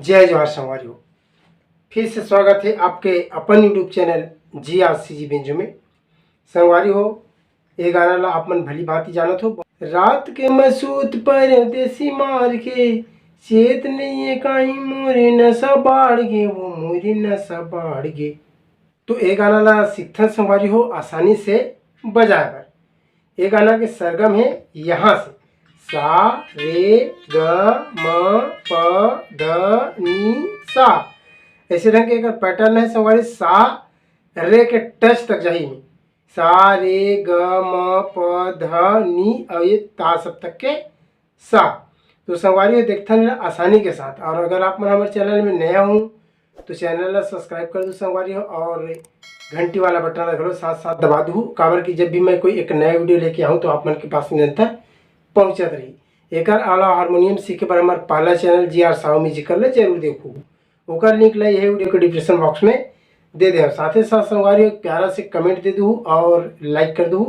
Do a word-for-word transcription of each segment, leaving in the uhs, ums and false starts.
जय जोहार संगवारी हो, फिर से स्वागत है आपके अपन YouTube चैनल जी आर सी जी बेंजो में। संगवारी हो, ये गाना ला आप मन भली भांति जानत हो। रात के मैं सूत परदेसी मार के, चेत नइये काहीं मोरे नसा बाढ़ गे, वो मोरे नसा बाढ़ गे। तो ये गाना ला सीखथन संगवारी हो आसानी से बजाए बर। ये गाना के सरगम है यहाँ से, सा रे ग म प ध नी सा। ऐसे ढंग के एकर पैटर्न है संगवारी, सा रे के टच तक जाही, सा रे ग म प ध नी, और ये ता सब तक के सा। तो संगवारी हो, देखथन एला आसानी के साथ। और अगर आप मन हमारे चैनल में नया हो तो चैनल ला सब्सक्राइब कर दो संगवारी हो, और घंटी वाला बटन ला घलो साथ साथ दबा दू, काबर कि जब भी मैं कोई एक नया वीडियो लेके आऊँ तो आप मन के पास निरंतर पहुँचत रही। एकर अलावा हारमोनियम सीखे बर हमार पहला चैनल जी आर साहू म्यूजिकल ला जरूर देखू, ओकर लिंक ला यही वीडियो के डिस्क्रिप्शन बॉक्स में दे दे। साथ ही साथ संगवारी हो, एक प्यारा से कमेंट दे दू और लाइक कर दू।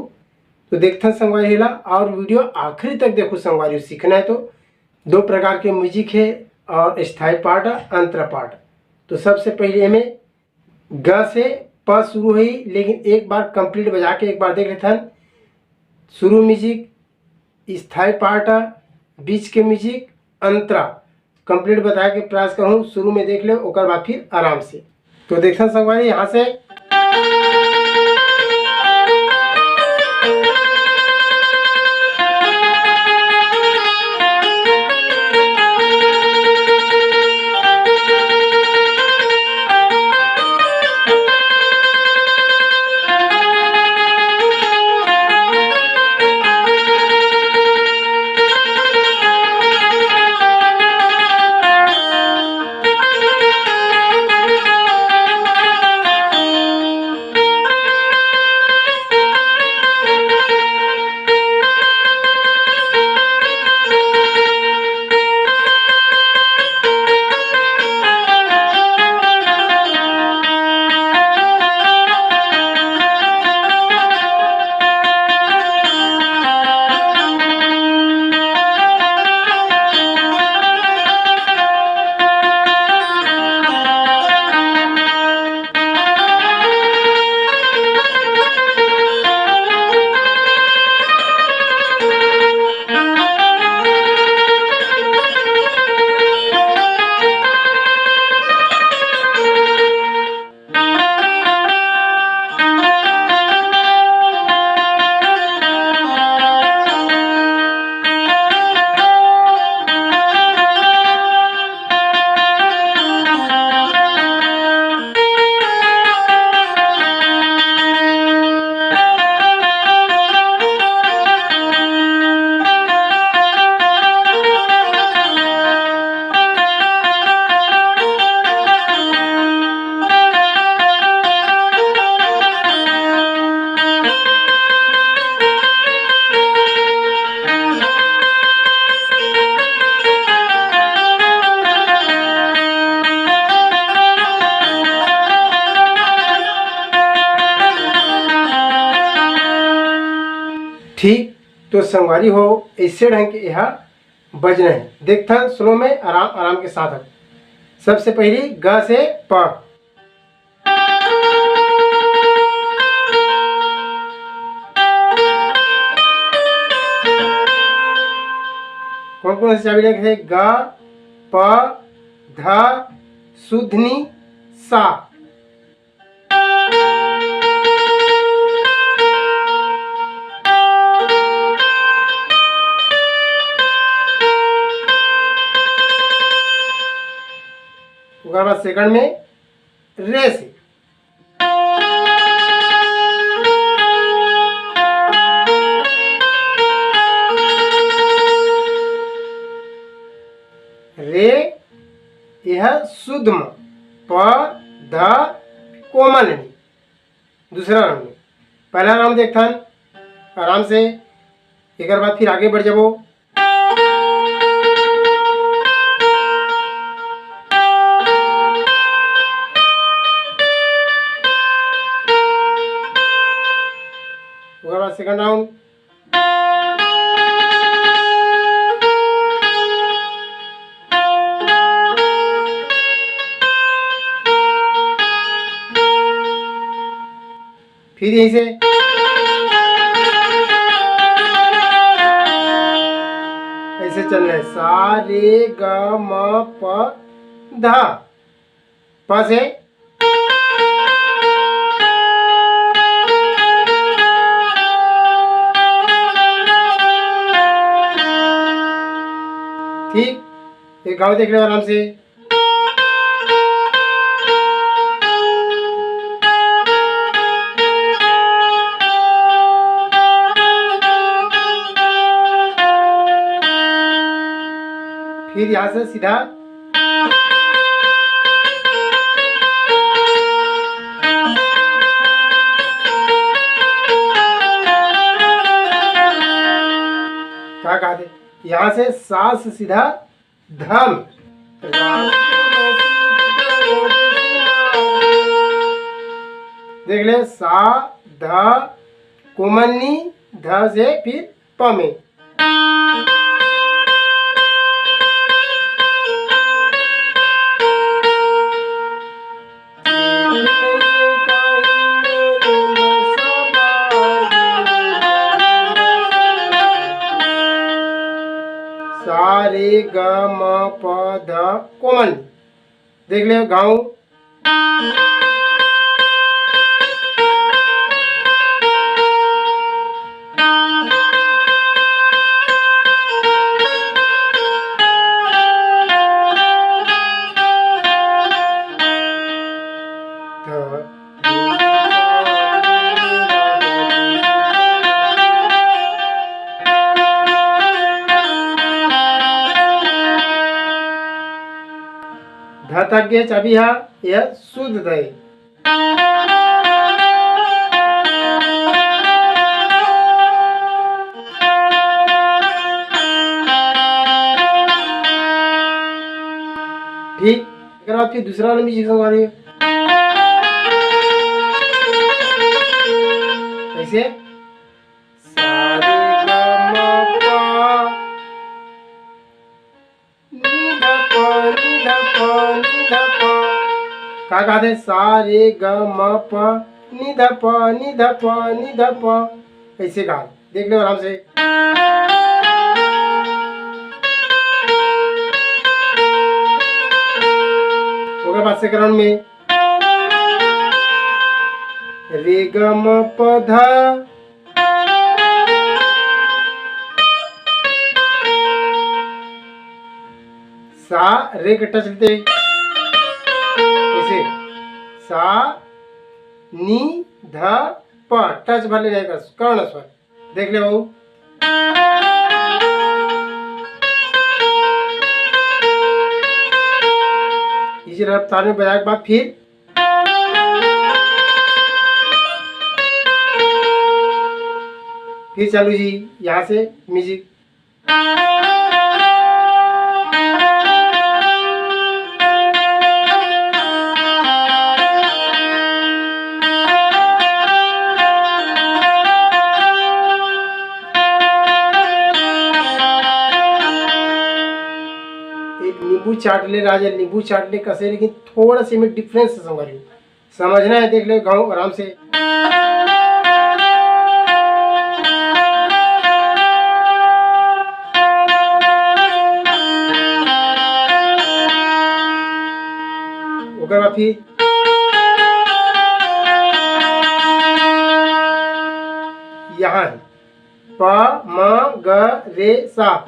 तो देखथन संगवारी हो एला, और वीडियो आखिरी तक देखू संगवारी हो। सीखना है तो दो प्रकार के म्यूजिक है, और स्थाई पार्ट और अंतरा पार्ट। तो सबसे पहले हमें ग से प शुरू होही, लेकिन एक बार कंप्लीट बजा के एक बार देख लेथन। शुरू म्यूजिक, स्थाई पार्ट, बीच के म्यूजिक, अंतरा। कंप्लीट बताए के प्रयास करूँ, शुरू में देख ले, ओकर बाद फिर आराम से। तो देखथन संगवारी यहाँ से। ठीक, तो संगवारी हो, ऐसे ढंग के यहाँ बजना है। देखथन स्लो में, आराम आराम के साथ। सबसे पहली ग से प। कौन कौन से चाबी लगे थे? ग, प, ध, शुद्ध नी, सा। ओकर बाद सेकंड में रे से। रे, यह शुद्ध म, प, ध, कोमल नी। दूसरा राउंड में, पहला राउंड देखथन आराम से, एकर बाद फिर आगे बढ़ जाबो। ओकर बाद सेकंड राउंड। फिर यहीं से ऐसे चलना है, सा रे ग म प ध। प से ठीक, एक घाव देख लो आराम से। फिर यहाँ से सीधा क्या कहा थे, यहाँ से सा से सीधा धम। देख ले, सा ध कोमल नी, ध से फिर प में। सा रे ग म प ध कोमल। देख ले गाँव। ध तक के चाबी हा, यह शुद्ध ध हे। ठीक, अगर आपकी दूसरा वाला म्यूजिक संगवारी हो, ऐसे। सा रे ग म प नी ध प, नी ध प, नी ध प। का गाथे? सा रे ग म प, नी ध प, नी ध प, नी ध प। ऐसे गा, देख लो आराम से। ओकर बाद second round में रे ग म प ध, सा रे के टच लेते, ऐसे सा नी ध प, टच भले नहीं कर, कर्ण स्वर। देख ले बाबू, इसी रफ्तार में बजाए के बाद फिर फिर चालू जी, यहाँ से म्यूजिक। एक नींबू चाट ले राजा, नींबू चाट ले कसे, लेकिन थोड़ा सा में डिफरेंस समझ लो। समझना है, देख ले, गाओ आराम से। ओकर बाद फिर यहाँ है, प, म, ग, रे, सा।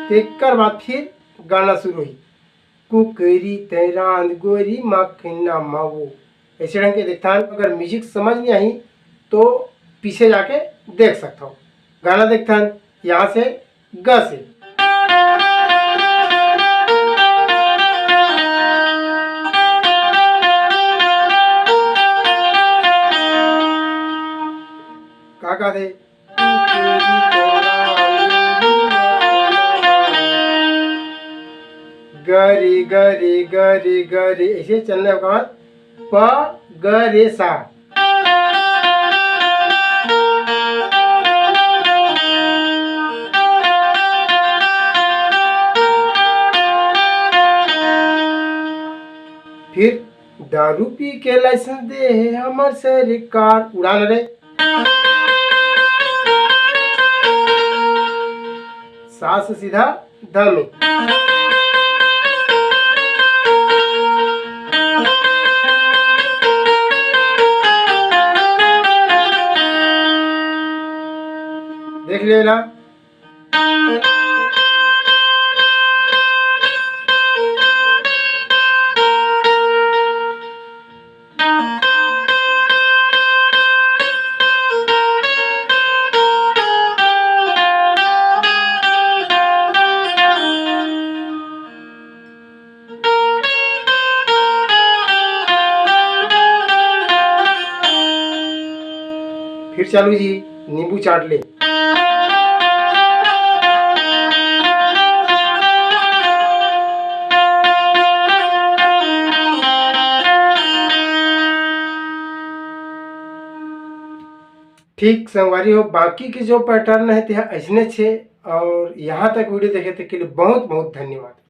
तेकर बाद फिर गाना शुरू हुई। कुकरी तैं रांध गोरी मखना मावो। ऐसे ढंग के देखथन, अगर म्यूजिक समझ नहीं आई तो पीछे जाके देख सकता हूँ। गाना देखथन यहाँ से, ग से। का का दे? गरी गरी गरी गरी, ऐसे चलने के बाद प ग रे सा। फिर दारू पी के लाइसेंस दे हे हमर सरकार। उड़ान रे। सा से सीधा ध में। देख लेना। फिर चालू जी, नींबू चाट ले। ठीक संगवारी हो, बाकी के जो पैटर्न है, ते ह अइसने छे। और यहाँ तक वीडियो देखे तक के लिए बहुत बहुत धन्यवाद।